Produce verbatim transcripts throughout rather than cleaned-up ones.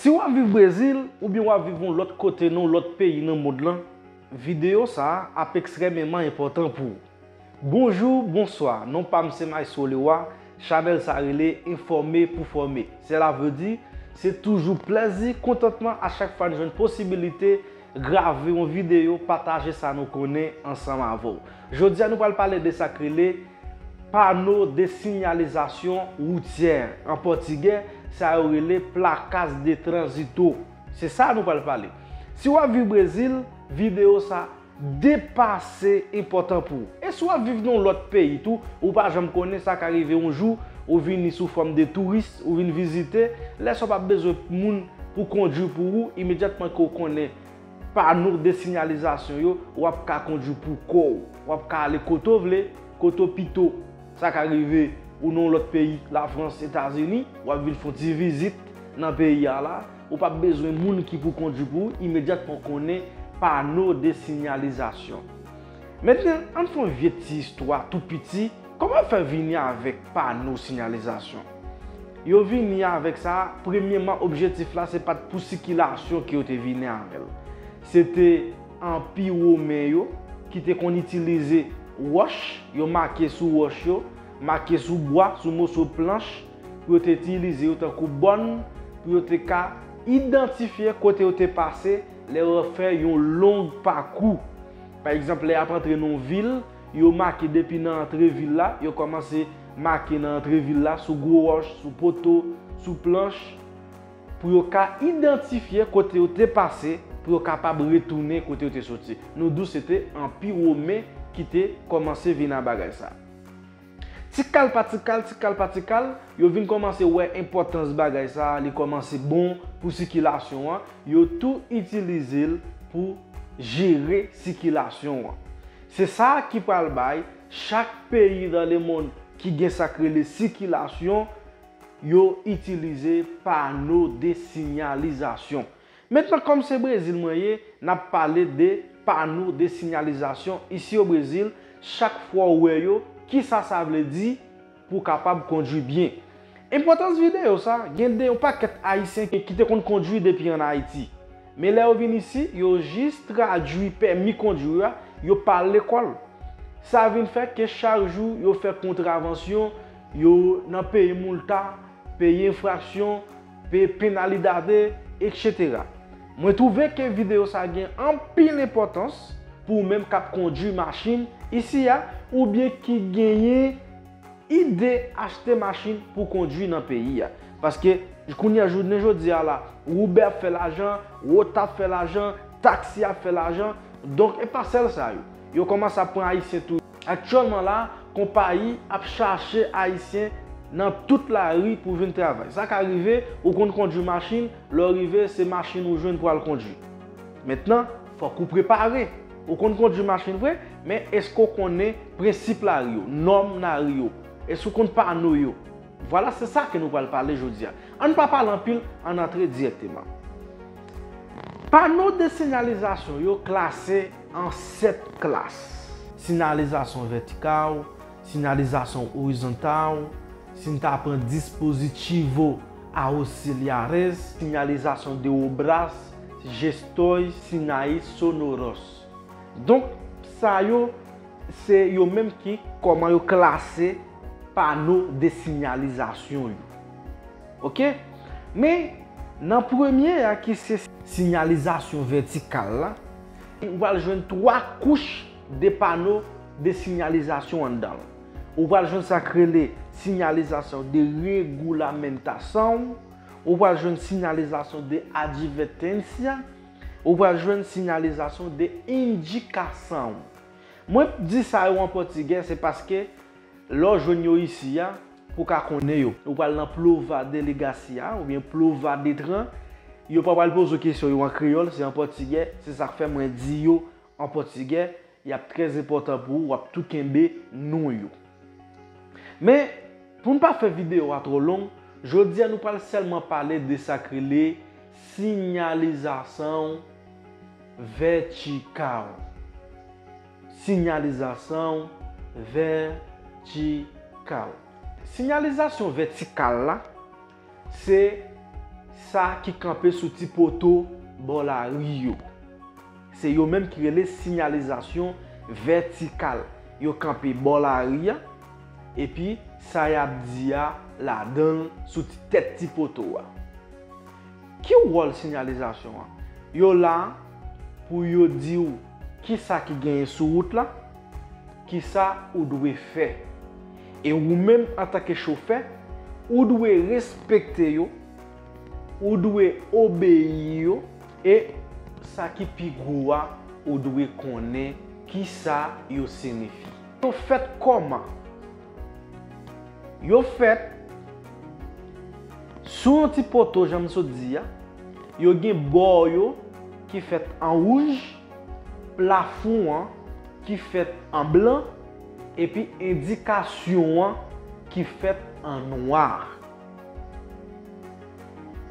Si w ap viv Brezil oubyen w ap viv yon lòt kote nan yon lòt peyi nan mond lan, videyo sa a ap ekstrèmeman enpòtan pou ou. Bonjou, bonswa, non pa m se Maestro Leroy, chanèl sa rele Enfòme pou Fòme. Sèla vle di, se toujou plèzi, kontantman a chak fwa n jwenn posibilite grave yon videyo, pataje sa nou konnen ansanm avè w. Jodi a nou pral pale de sa k rele pano de sinyalizasyon woutyè. An pòtigè, sa yo rele placas de trânsito. Se sa nou pral pale. Si w ap viv Brezil, videyo sa depase enpòtan pou ou. E si w ap viv nan yon lòt peyi tou, ou pa janm konnen, sa ka rive yon jou, ou vini sou fòm de touris, ou vin vizite, lè sa w p ap bezwen moun pou kondwi pou ou, imedyatman ke w konnen pano de sinyalizasyon yo, w ap ka kondwi pou kò w. W ap ka ale kote w vle, kote w pito. Sa ka rive ou nan yon lòt peyi, Lafrans, Etazini, w ap vin fè yon ti vizit nan peyi a la, ou p ap bezwen moun ki pou kondwi pou ou, imedyatman w konnen pano de sinyalizasyon. Mentnan, ann fè yon vye ti istwa tou piti. Kòman yo fè vini avèk pano sinyalizasyon? Yo vini avèk sa, premyèman, objektif la, se pa t pou sikilasyon ke yo te vini avè l. Se te Anpi Women yo ki te konn itilize wòch, yo make sou wòch yo, make sou bwa, sou moso planch, pou yo te itilize yo tankou bòn, pou yo te ka idantifye kote yo te pase lè yo fè yon long pakou. Pa egzanp, lè y ap antre nan yon vil, yo make depi nan antre vil la, yo kòmanse make nan antre vil la, sou gwo wòch, sou poto, sou planch, pou yo ka idantifye kote yo te pase, pou yo kapab retounen kote yo te soti. Nou di w se te Anpi Women ki te kòmanse vin a bagay sa. Ti kal pa ti kal, ti kal pa ti kal, yo vin kòmanse wè enpòtans bagay sa, li kòmanse bon pou sikilasyon an, yo tou itilize l pou jere sikilasyon an. Se sa ki pral bay chak peyi dans le monde ki gen sa k rele sikilasyon, yo itilize pano de sinyalizasyon. Mentnan, kòm se Brezil mwen ye, n ap pale de pano de sinyalizasyon isi o Brezil, chak fwa w wè yo, kisa sa vle di pou w kapab kondwi byen. Enpòtans videyo sa, gen de yon pakèt Ayisyen ki, ki te konn kondwi depi ann Ayiti. Men lè yo vin isi, yo jis tradui pèmi kondwi a, yo pa al lekòl. Sa vin fè ke chak jou yo fè kontravansyon, yo nan peye moulta, peye enfraksyon, peye penalidade, etsetera. Mwen twouve ke videyo sa gen anpil enpòtans pou ou menm k ap kondwi machin isi a, oubyen ki genyen ide achte machin pou kondwi nan peyi a. Paske kounye a, jounen jodi a la, Uber ap fè lajan, Wota ap fè lajan, taksi ap fè lajan. Donk, e pa sèl sa yo. Yo kòmanse ap pran Ayisyen tou. Aktyèlman la, konpayi ap chache Ayisyen nan tout lari pou vin travay. Sa ka rive, ou konn kondwi machin, lè w rive, se machin ou jwenn pou al kondwi. Mentnan, fòk ou prepare. Ou konn kondwi machin vre, men èske w konnen prensip lari yo, nòm lari yo? Èske w konn pano yo? Vwala, se sa ke nou pral pale jodi a. Ann pa pale anpil, ann antre dirèkteman. Pano de sinyalizasyon yo klase an sèt klas. Sinyalizasyon vètikal, sinyalizasyon orizontal, si n ta pran dispositivo auxiliares, sinyalizasyon de obras, gestores, sinais sonoros. Donk, sa yo, se yo menm ki kòman yo klase pano de sinyalizasyon yo. Oke? Men, nan premye a ki se sinyalizasyon vètikal la, ou pral jwenn twa kouch de pano de sinyalizasyon anndan l. Ou pral jwenn sa k rele sinyalizasyon de regulamentação, ou pral jwenn sinyalizasyon de advertência, ou pral jwenn sinyalizasyon de indicação. Mwen di sa yo an pòtigè, se paske lè w jwenn yo isi a, pou w ka konnen yo. Ou pral nan Plover Delegacia oubyen Plover Detran, yo pa pral poze w kesyon yo an kreyòl, se an pòtigè, se sa k fè mwen di yo an pòtigè, y ap trè enpòtan pou ou, w ap tou kenbe non yo. Men, pou n pa fè videyo a twò long, jodi a nou pral sèlman pale de sa k rele sinyalizasyon vètikal. Sinyalizasyon vètikal. Sinyalizasyon vètikal la, se sa ki kanpe sou ti poto bò lari yo. Se yo menm ki rele sinyalizasyon vètikal. Yo kanpe bò lari a, epi sa y ap di a ladan l sou ti tèt ti poto a. Ki wòl sinyalizasyon an? Yo la pou yo di w kisa ki genyen sou wout la, kisa ou dwe fè. E ou menm antanke chofè, ou dwe respekte yo, ou dwe obeyi yo, e sa ki pi gwo a, ou dwe konnen kisa yo siyifi. Yo fèt kòman? Yo fèt sou yon ti poto, jan m sot di a. Yo gen bò yo ki fèt an wouj, plafon an ki fèt an blan, epi endikasyon an ki fèt an nwa.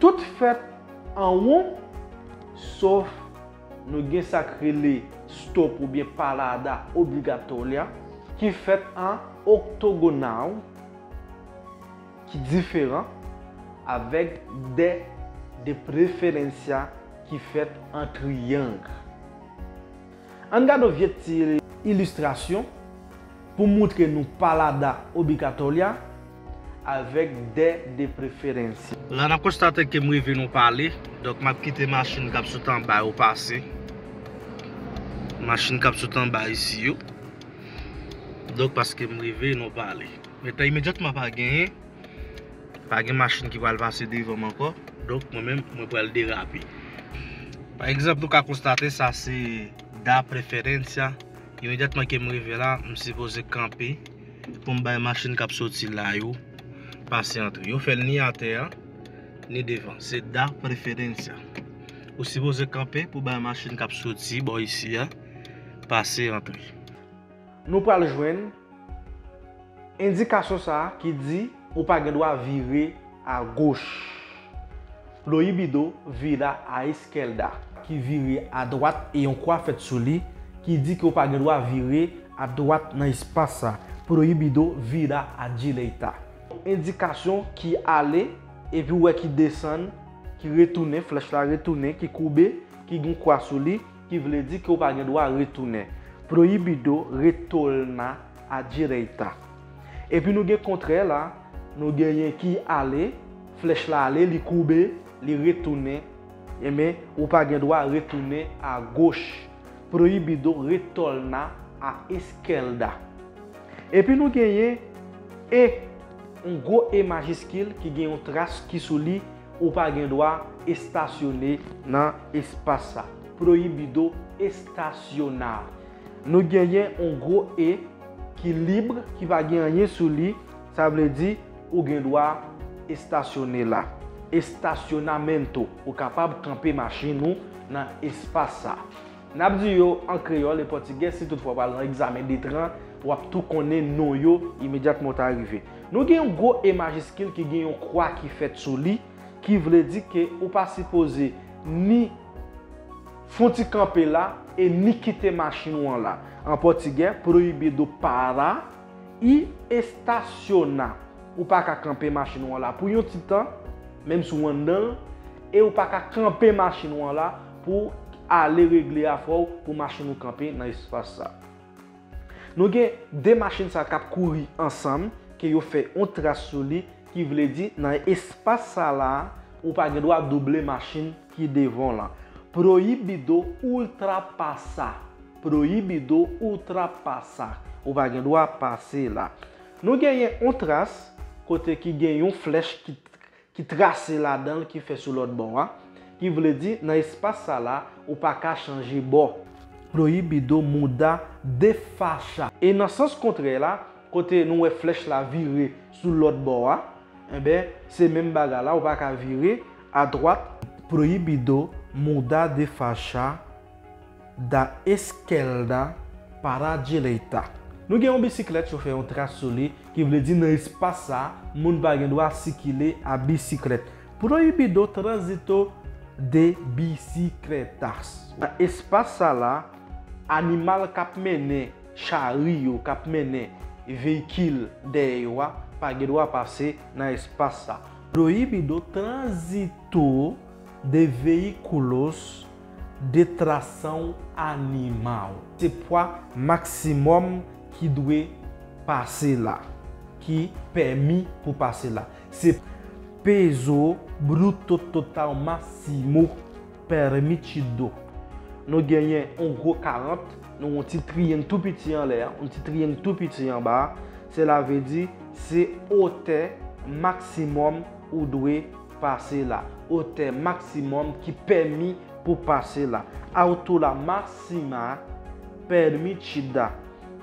Tout fèt an won, sof nou gen sa k rele stop oubyen palada obligatoria, ki fèt an oktogonal, ki diferan, avèk de, de preferencia ki fèt an triyang. Ann gade yon vye ti ilistrasyon pou moutre nou palada obligatoria avèk de, de preferencia. La n ap konstate ke m rive nan pale, donk m ap kite machin k ap sot anba yo pase. Machin k ap sot anba isi yo. Donk paske m rive nan pale. Men tan imedyatman pa genyen, pa gen machin ki pral pase devan m ankò. Donk mwen menm, mwen pral derape. Pa egzanp, nou ka konstate sa se da preferencia. Imedyatman ke m rive la, m sipoze kanpe pou m bay machin k ap soti la yo pase antre. Yo fè l ni atè a, ni devan. Se da preferencia. Ou sipoze kanpe pou bay machin k ap soti bò isi a pase antre. Nou pral jwenn endikasyon sa a ki di ou pa gen dwa vire agoch. Prohibido virar à esquerda, ki vire adwat e yon kwa fèt sou li, ki di ke w pa gen dwa vire adwat nan espas sa. Prohibido virar à direita. Endikasyon ki ale, epi w wè ki desann, ki retounen, flèch la retounen, ki koube, ki gen kwa sou li, ki vle di ke w pa gen dwa retounen. Prohibido retornar à direita. Epi nou gen kontrè la, nou genyen ki ale, flèch la ale, li koube, li retounen. Enben, ou pa gen dwa retounen agoch. Prohibido retornar à esquerda. Epi nou genyen E, yon gwo E majiskil ki gen yon tras ki sou li, ou pa gen dwa estasyone nan espas sa. Prohibido estacionar. Nou genyen yon gwo E ki lib, ki pa gen anyen sou li, sa vle di ou gen dwa estasyone la. Estacionamento, ou kapab kanpe machin ou nan espas sa. N ap di yo an kreyòl e pòtigè, si toutfwa w pral nan egzamen Detran, w ap tou konnen non yo imedyatman w ta rive. Nou gen yon gwo E majiskil ki gen yon kwa ki fèt sou li, ki vle di ke ou pa sipoze ni fè yon ti kanpe la e ni kite machin ou an la. An pòtigè, proibido parar e estacionar. Ou pa ka kanpe machin ou an la pou yon ti tan, menm si w anndan l, e ou pa ka kanpe machin ou an la pou w ale regle afè w pou machin ou kanpe nan espas sa. Nou gen de machin sa k ap kouri ansanm, ke yo fè yon tras sou li, ki vle di nan espas sa la, ou pa gen dwa double machin ki devan w lan. Proibido ultrapasar. Proibido ultrapasar. Ou pa gen dwa pase la. Nou genyen yon tras kote ki gen yon flèch ki, ki trase ladan l, ki fè sou lòt bò a, ki vle di nan espas sa la, ou pa ka chanje bò. Proibido mudar de faixa. E nan sans kontrè la, kote nou wè flèch la vire sou lòt bò a, enben, se menm bagay la, ou pa ka vire adwat. Proibido mudar de faixa da esquerda para a direita. Nou gen yon bisiklèt, yo fè yon tras sou li, ki vle di nan espas sa, moun pa gen dwa sikile a bisiklèt. Proibido trânsito de bicicletas. Nan espas sa la, animal k ap mennen chari yo, k ap mennen veyikil dèyè yo a, pa gen dwa pase nan espas sa. Proibido trânsito Auto de vehículos de tracción animal. Se pwa maksimòm ki dwe pase la, ki pèmi pou pase la. Se peso bruto total máximo permitido. Nou genyen yon gwo karant, nou yon ti triyang tou piti anlè a, yon ti triyang tou piti anba a. Sela vle di se otè maksimòm ou dwe pase la. Otè maksimòm ki pèmi pou pase la. Altura máxima permitida.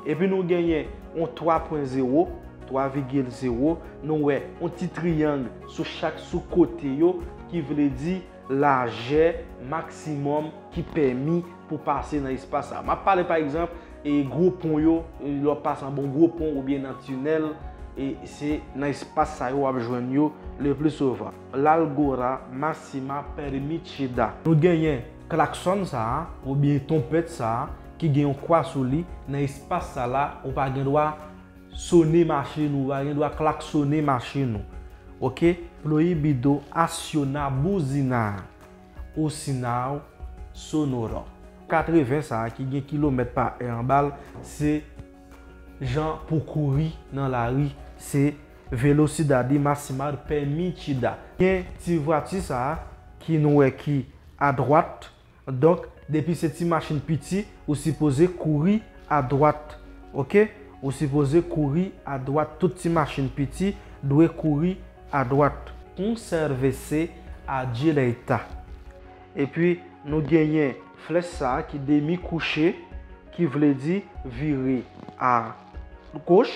Epi nou genyen yon twa pwen zewo, twa vigil zewo, nou wè yon ti triyang sou chak sou kote yo, ki vle di lajè maksimòm ki pèmi pou pase nan espas sa. M ap pale pa egzanp, e gwo pon yo, e lè w ap pase anba yon gwo pon oubyen nan tinèl, e se nan espas sa yo w ap jwenn yo le pli souvan. Largura máxima permitida. Nou genyen klaksòn sa a, oubyen twonpèt sa a, ki gen yon kwa sou li, nan espas sa la, ou pa gen dwa sone machin ou, ou pa gen dwa klaksone machin ou. Oke? Proibido acionar buzina ou sinal sonoro. Katreven sa a ki gen kilomèt pa è anba l, se jan pou kouri nan lari, se velocidade máxima permitida. Gen ti vwati sa a ki nou wè ki adwat. Donk, depi se ti machin piti, ou sipoze kouri adwat. Oke? Ou sipoze kouri adwat. Tout ti machin piti dwe kouri adwat. Conserve-se à direita. Epi, nou genyen flèch sa a ki demi kouche, ki vle di vire a goch,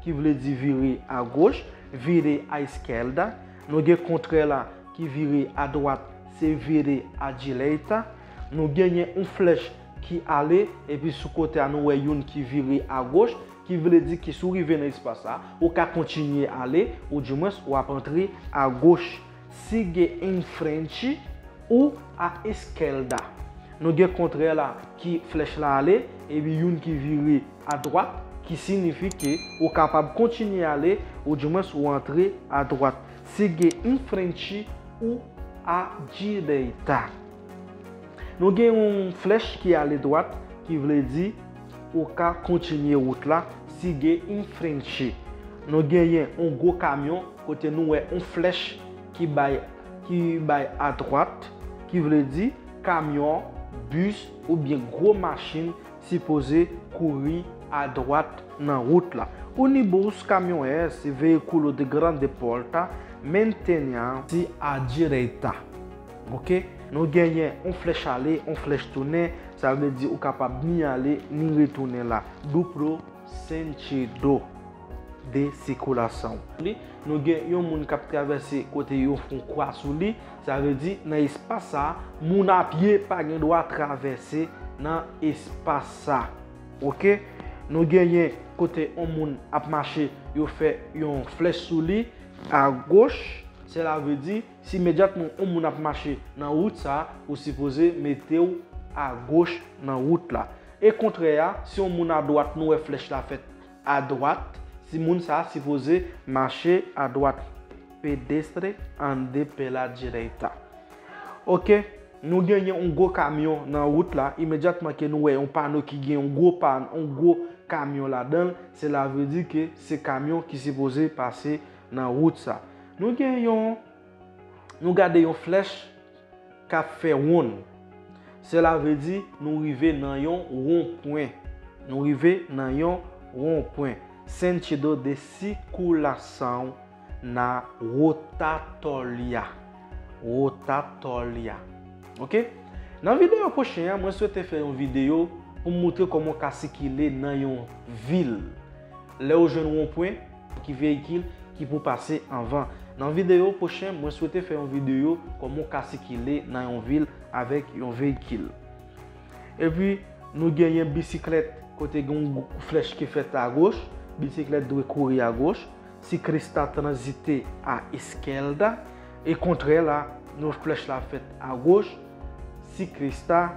ki vle di vire a goch, vire à esquerda. Nou gen kontrè la ki vire adwat, se vire à direita. Nou genyen yon flèch ki ale, epi sou kote a nou wè youn ki vire a goch, ki vle di ke si w rive nan espas sa, ou ka kontinye ale, oudimwens w ap antre a goch. Sigue em frente ou à esquerda. Nou gen kontrè la ki flèch la ale, epi youn ki vire adwat, ki siyifi ke ou kapab kontinye ale, oudimwens ou antre adwat. Sigue em frente ou à direita. Nou gen yon flèch ki ale dwat, ki vle di ou ka kontinye wout la, sigue em frente. Nou genyen yon gwo kamyon, kote nou wè yon flèch ki bay, ki bay adwat, ki vle di kamyon, bis oubyen gwo machin sipoze kouri adwat nan wout la. Ônibus, caminhões e veículos de grande porte mantenham-se à direita. Oke? Nou genyen yon flèch ale, yon flèch tounen, sa vle di ou kapab ni ale, ni retounen la. Duplo sentido de circulação. Nou gen yon moun k ap travèse kote yo fè yon kwa sou li, sa vle di nan espas sa, moun a pye pa gen dwa travèse nan espas sa. Oke? Nou genyen kote yon moun ap mache, yo fè yon flèch sou li, a goch, sela vle di si imedyatman yon moun ap mache nan wout sa, ou sipoze mete w a goch nan wout la. E kontrè a, si yon moun a dwat, nou wè flèch la fèt a dwat, si moun sa sipoze mache a dwat. Pedestre ande pela direita. Oke, nou genyen yon gwo kamyon nan wout la, imedyatman ke nou wè yon pano ki gen yon gwo pa, yon gwo kamyon ladan l, sela vle di ke se kamyon ki sipoze pase nan wout sa. Nou gen yon, nou gade yon flèch k ap fè wonn. Sela vle di nou rive nan yon wonpwen. Nou rive nan yon wonpwen. Sentido de circulação na rotatória. Rotatória. Oke? Nan videyo pwochen an, mwen swete fè yon videyo pou m moutre kòman w ka sikile nan yon vil. Lè w jwenn wonpwen, ki veyikil ki pou pase anvan. Nan videyo pwochen, mwen swete fè yon videyo kòman w ka sikile nan yon vil avèk yon veyikil. Epi, nou genyen bisiklèt, kote gen yon flèch ki fèt a goch, bisiklèt dwe kouri a goch, ciclista transite à esquerda, e kontrè la, nou flèch la fèt a goch, ciclista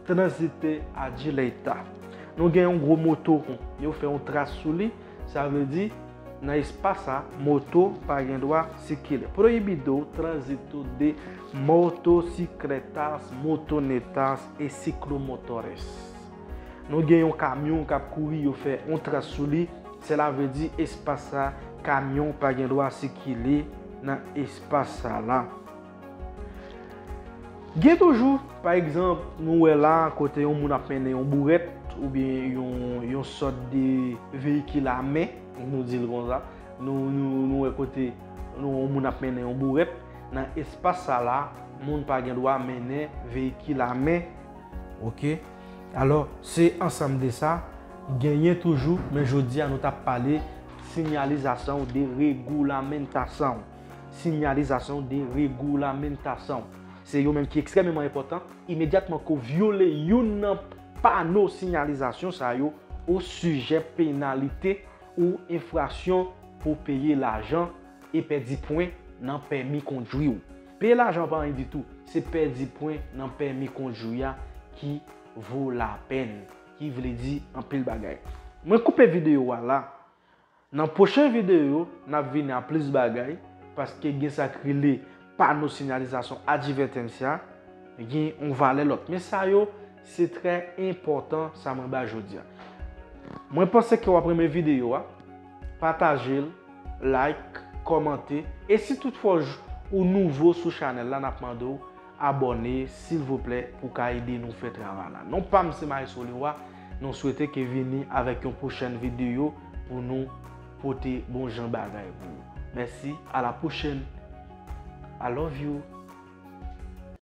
transite à direita. Nou gen yon gwo moto, yo fè yon tras sou li, sa vle di, nan espas sa, moto pa gen dwa sikile. Prohibido trânsito de motocicletas, motonetas e ciclomotores. Nou gen yon kamyon k ap kouri, yo fè yon tras sou li, sela vle di espas sa, kamyon pa gen dwa sikile nan espas sa la. Gen toujou, pa egzanp, nou wè la kote yon moun ap mennen yon bourèt oubyen yon, yon sòt de veyikil a men, nou di l konsa, nou, nou, nou wè kote yon moun ap mennen yon bourèt, nan espas sa la, moun pa gen dwa mennen veyikil a men. Oke? Alò, se ansanm de sa, genyen toujou, men jodi a nou t ap pale sinyalizasyon de regulamentação. Sinyalizasyon de regulamentação. Se yo menm ki ekstrèmeman enpòtan. Imedyatman ke w vyole youn nan pano sinyalizasyon sa yo, ou sijè penalite ou enfrasyon pou peye lajan e pèdi pwen nan pèmi kondwi w. Peye lajan pa anyen ditou, se pèdi pwen nan pèmi kondwi a ki vo lapèn, ki vle di anpil bagay. Mwen koupe videyo a la. Nan pwochen videyo, n ap vini a plis bagay, paske gen sa k rele pano sinyalizasyon advètènsya, gen yon valè lòt. Men sa yo, se trè enpòtan sa mwen bay jodi a. Mwen panse ke w ap renmen videyo a, pataje l, like, kòmante, e si toutfwa w j-, ou nouvo sou chanèl la, n ap mande w abòne, silvouplè, pou ka ede nou fè travay la. Non pa m se Maestro Leroy, nou swete ke vini avèk yon pwochèn videyo pou nou pote bon jan bagay pou ou. Mèsi, a la pwochèn. I love you.